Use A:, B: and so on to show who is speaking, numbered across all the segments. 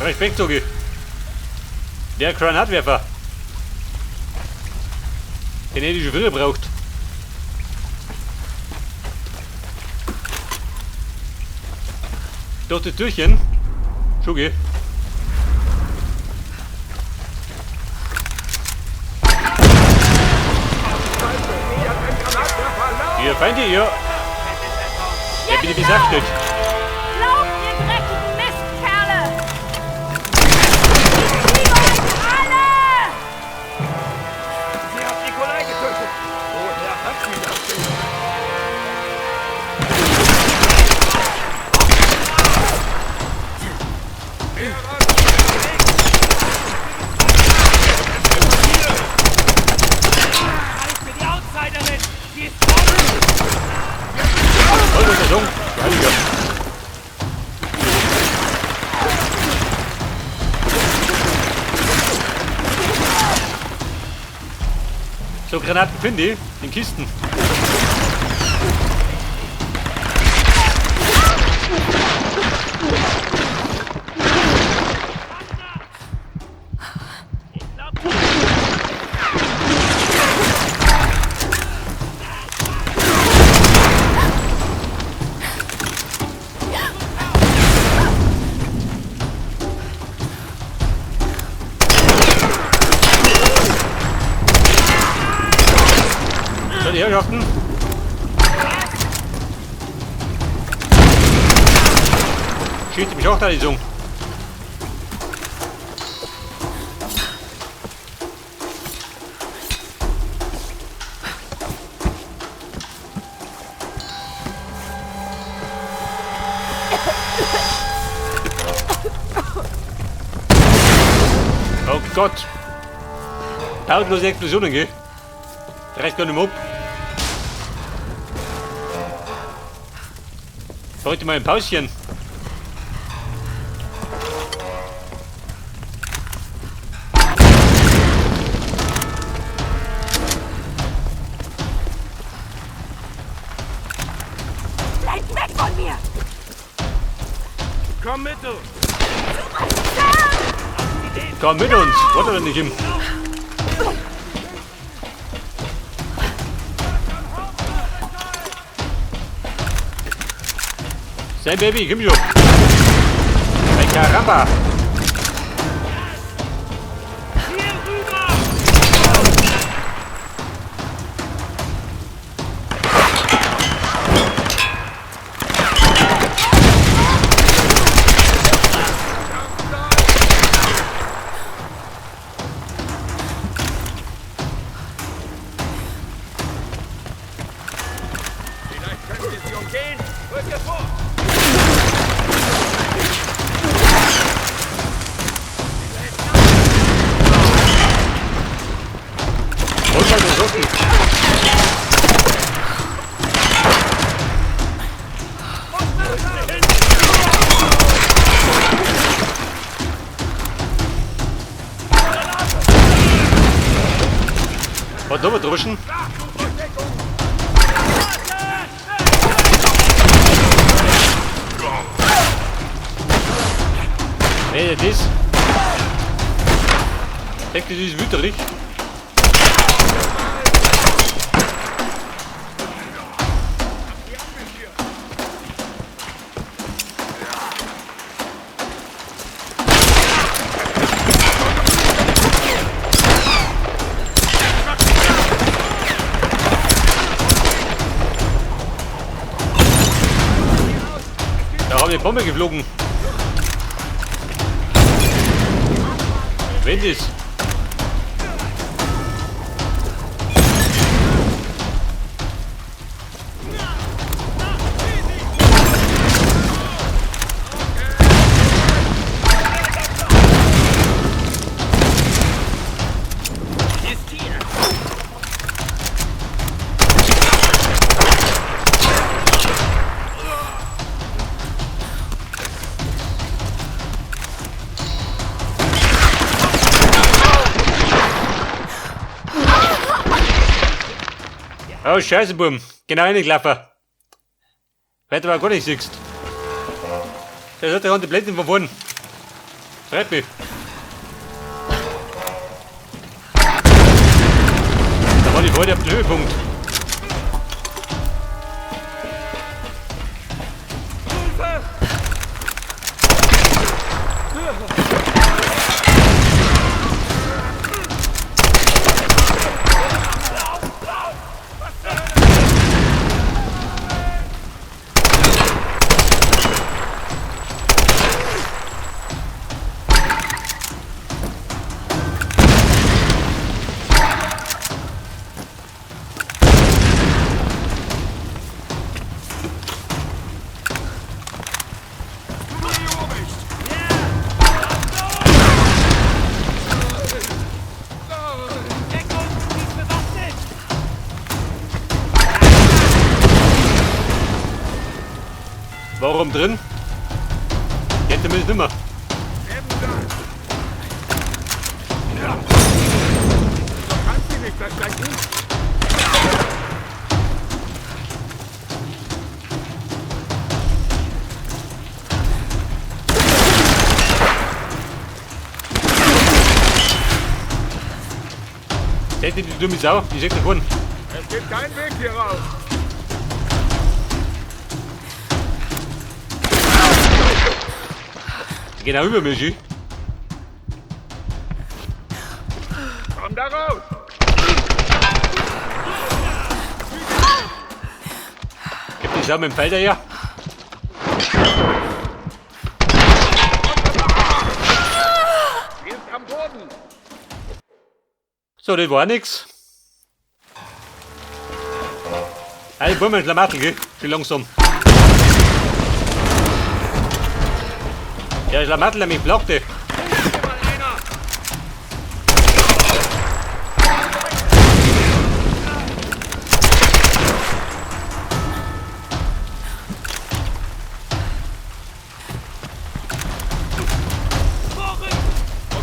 A: Respekt, sag ich. Der Granatwerfer. Den hätte ich schon früher gebraucht. Doch das Türchen. Schugi. Ihr Feinde, ihr. Ja, bitte, wie sagt das?
B: Lauft, ihr dreckigen Mistkerle! Ich liebe euch alle!
C: Sie hat Nikolai getötet. Woher hat sie das denn?
D: Für die Outsiderin! Sie ist
A: Voll unter Song. Du Heiliger. So, Granaten finde ich in Kisten. So, die Herrschaften. Schießt mich auch da die Zunge. Oh Gott. Lautlose Explosionen, gell? Reicht gar nicht mehr ab. Heute mal ein Pauschen.
B: Bleibt weg von mir!
C: Komm mit uns.
A: Komm mit uns. Wollt ihr denn nicht im? Sein Baby, komm schon. Hey, Caramba.
D: hier rüber!
C: Vielleicht können wir sie umgehen. Rück ihr vor.
A: Wollt ihr denn so? Was noch drüschen? Wer ist das? Denkt ihr, das ist wüterlich? Da haben die Bombe geflogen. Wenn das?
C: Ist hier.
A: Oh, scheiße, Bum. Genau reingelaufen. Weil du aber gar nicht siehst. Der hat ja die Blenden von vorn. Freut mich. Da war die Freude auf dem Höhepunkt. Warum drin? Jetzt zumindest nimmer.
C: Du kannst sie nicht verstecken.
A: Seht ihr die dumme Sau? Die steckt davon.
C: Es gibt keinen Weg hier raus.
A: Genau über mich.
C: Komm da raus!
A: Gib die Sau mit dem Pfeil daher.
C: Sie ist am Boden.
A: So, das war nix. Hey, wollen wir ein Schlamassel, gell? Schon langsam. Ja, Schlamassel, der mich blockte.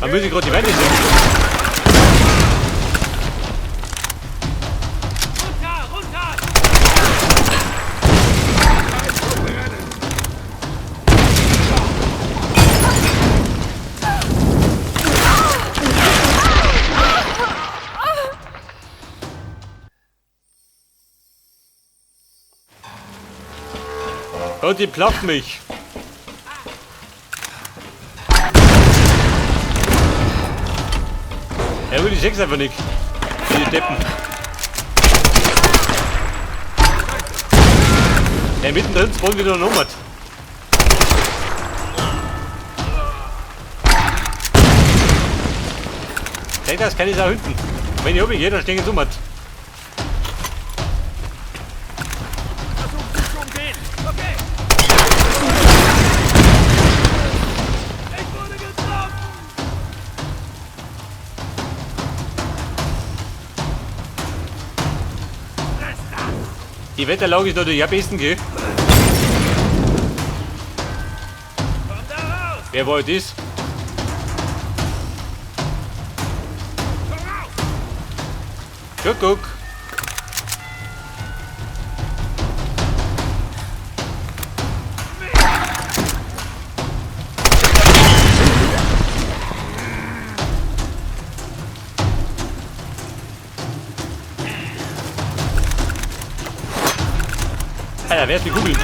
A: Da muss ich gerade die Wände sehen.
D: Runter, runter!
A: Und die plagt mich. Er will die sechs einfach nicht. Die Deppen. Ja, mittendrin spawnt wieder noch was. Denkt, das kann ich auch hinten. Wenn ich oben gehe, dann stehen sie um.
D: Versucht sie zu umgehen. Okay. Ich wurde getroffen.
A: Die Wetterlage ist natürlich am besten, gell?
D: Komm da raus!
A: Wer war das?
D: Komm raus!
A: Kuckuck. Alter, wer ist die Kugel?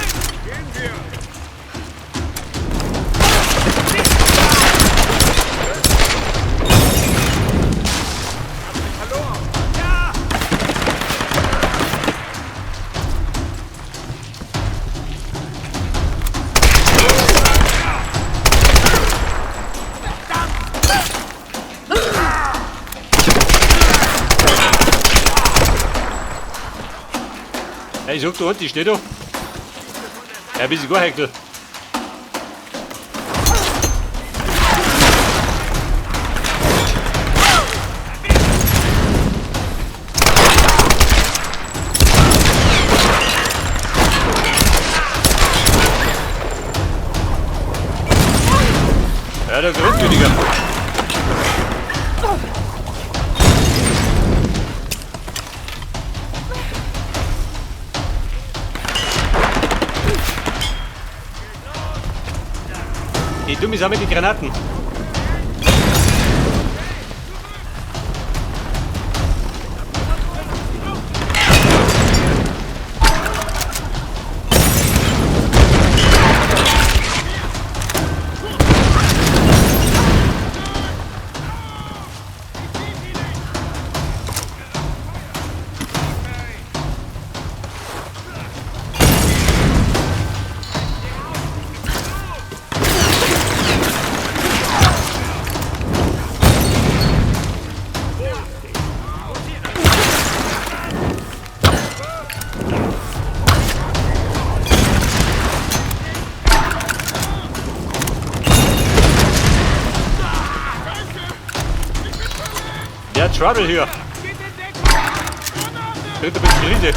A: Ja, ich sag da unten, die steht da. Ja, ein bisschen Heckel. Ja, der Grundweniger. Die dumme Sau mit den Granaten. Ja, Trouble hier. Kriegt ein bisschen Krise.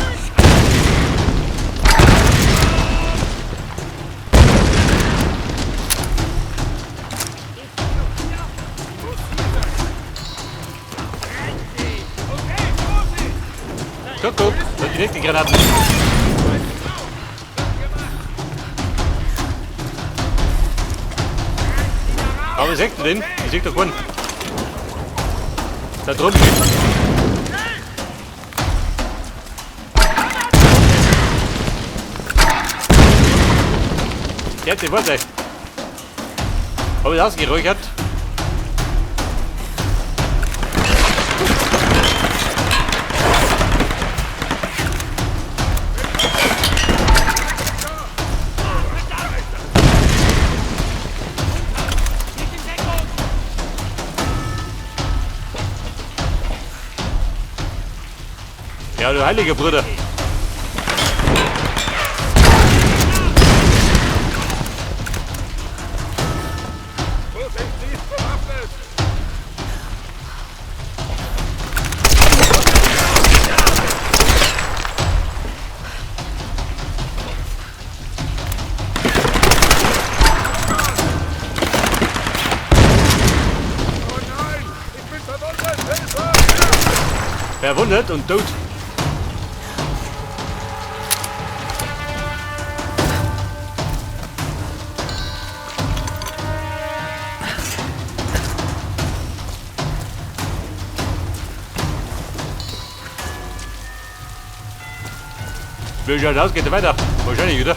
A: Guck, guck, das sind die nächsten Granaten. Aber wie seht ihr den? Ich sehe doch keinen. Da drüben. Jetzt, ich wollte. Hab ich ausgeräuchert? Ja, du heiliger Bruder.
C: Oh nein! Ich bin verwundet! Hilfe!
A: Verwundet und tot. Wie schaut aus? Geht weiter? Wahrscheinlich, oder?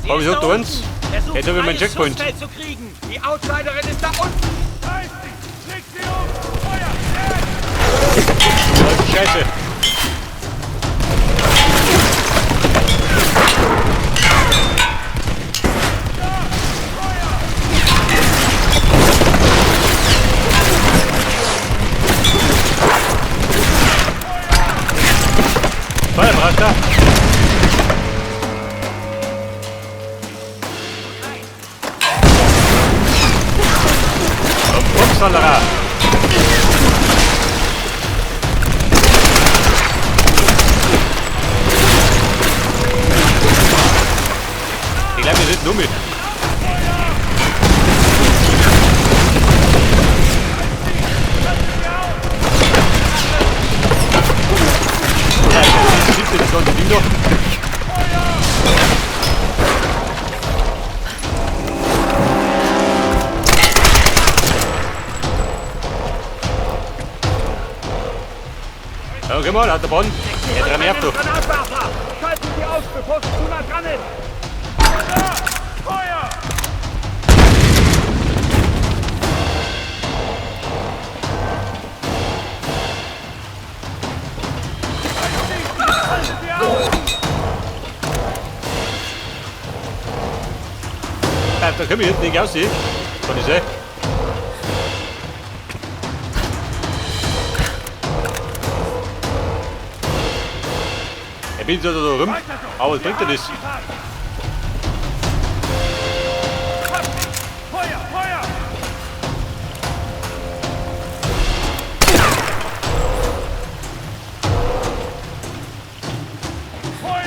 A: Aber wieso tun's? Jetzt habe ich meinen Checkpoint.
D: Zu kriegen. Die Outsiderin ist da unten.
C: Reiß sie! Leg sie um! Feuer!
A: Oh, Scheiße. Feuerbrachter. Upsalera. Ich glaube, wir sind dumm. Ja, das gibt das ganze Ding doch. Ja, geh mal, hat der Bahn. Ja, drei mehr du.
D: Granatwerfer! Schalten Sie aus, bevor sie zu nah dran ist!
C: Feuer!
A: Ja, da können wir hinten nicht aussehen. Kann ich sehen. Ich bin so da rum, aber was bringt denn das?
C: Feuer! Feuer!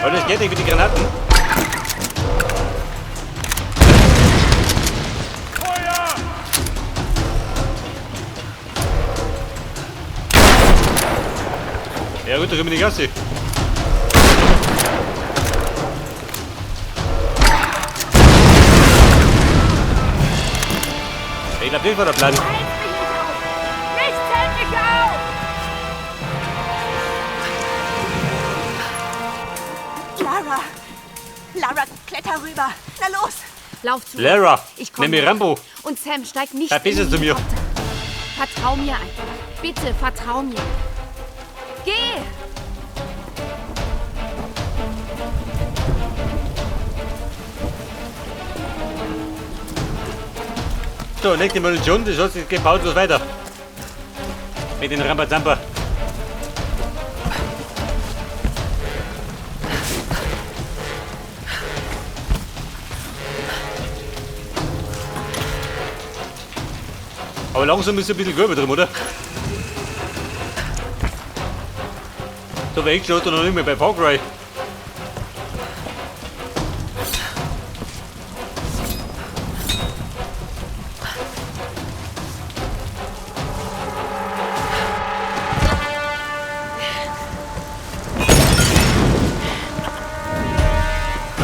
A: Aber das geht nicht mit den Granaten.
C: Feuer!
A: Ja gut, da können wir nicht aussehen. Ich glaube, das war der Plan.
B: Hält mich nicht auf! Nichts hält mich auf!
E: Lara! Lara, kletter rüber! Na los!
B: Lauf zu.
A: Lara,
B: Ich komm.
A: nimm mir Rambo.
B: Und Sam, steig nicht
A: Verpiss
B: in den
A: es zu mir.
B: Helikopter. Vertrau mir einfach. Bitte, vertrau mir. Geh!
A: So, leg die Munition, das heißt, es geht pausenlos weiter. Mit den Rambazamba. Aber langsam ist ein bisschen Gelbe drin, oder? So viel Action hat er noch nicht mehr bei Far Cry.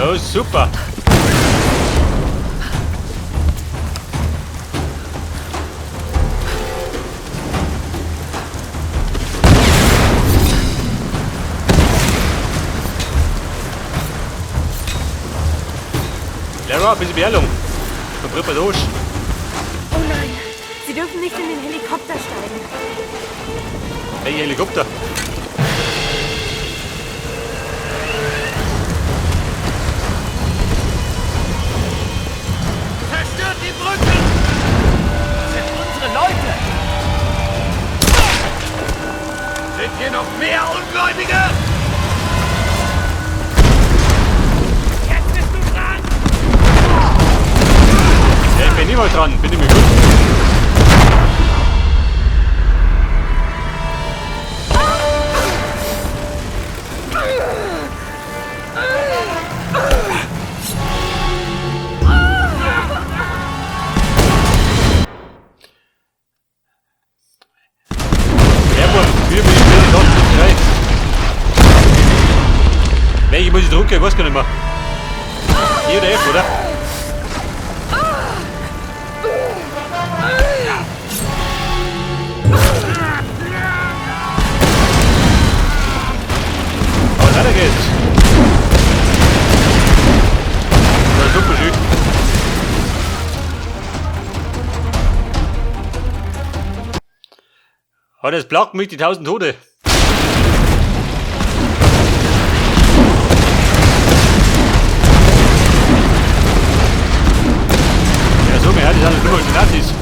A: Oh, super! Lara, ein bisschen Beeilung. Dann brennt man durch.
E: Oh nein, Sie dürfen nicht in den Helikopter steigen.
A: Hey, Helikopter.
D: Zerstört die Brücken! Das sind unsere Leute! Sind hier noch mehr Ungläubige? Jetzt bist du dran!
A: Ja, ich bin niemals dran, bin ich mir gut. Welche muss ich drücken? Ich weiß gar nicht mehr. E oder F, oder? Aber weiter geht's. Ja, super schön. Und es plagt mich die 1000 Tote. Ja, so, mir hat das alles nur die Nazis.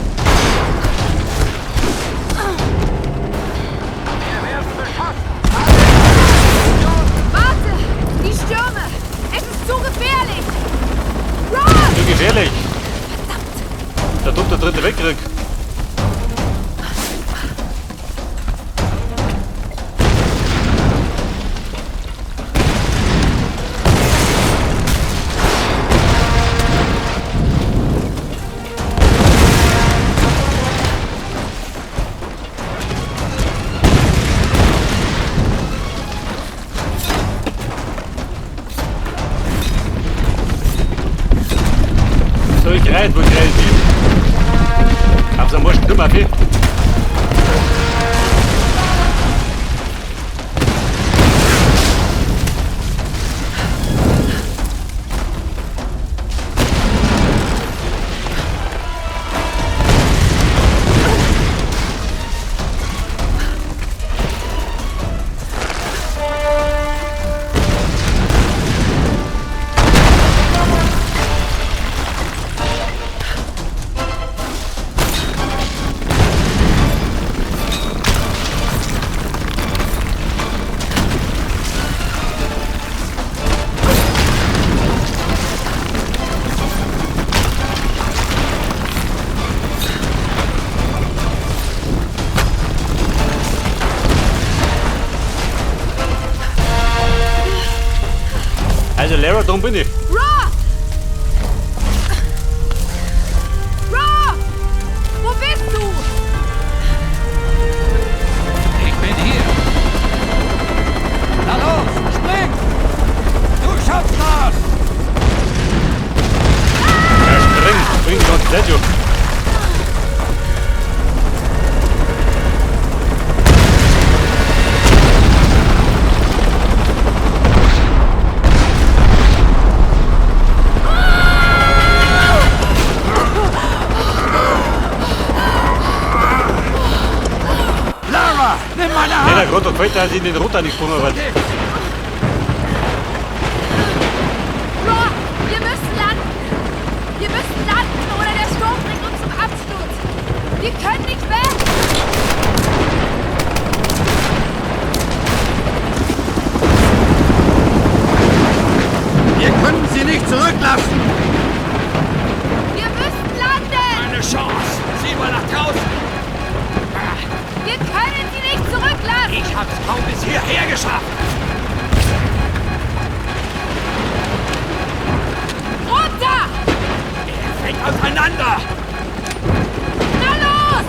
B: Warte! Die Stürme! Es ist zu gefährlich! Roth!
A: Zu gefährlich! Da tut der dritte Weltkrieg. So, ich reite, wo ich reite. Hab's am Morgen dummer viel. Also Lara, da bin ich.
B: Roth! Roth! Wo bist du?
D: Ich bin hier. Na los, spring! Du schaffst das!
A: Ja, spring! Spring die ganze Zeit schon.
D: Lara, nimm meine Hand!
A: Ja, der Gott, da gefällt, dass ich in den Roter nicht gesprungen bin.
B: Roth, wir müssen landen! Wir müssen landen, oder der Sturm bringt uns zum Absturz! Wir können nicht weg!
D: Wir können sie nicht zurücklassen!
B: Wir müssen landen!
D: Keine Chance! Sieh mal nach draußen! haben es kaum bis hierher geschafft.
B: Runter!
D: Er fällt auseinander.
B: Na los!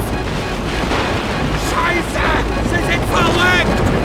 D: Scheiße! Sie sind verrückt!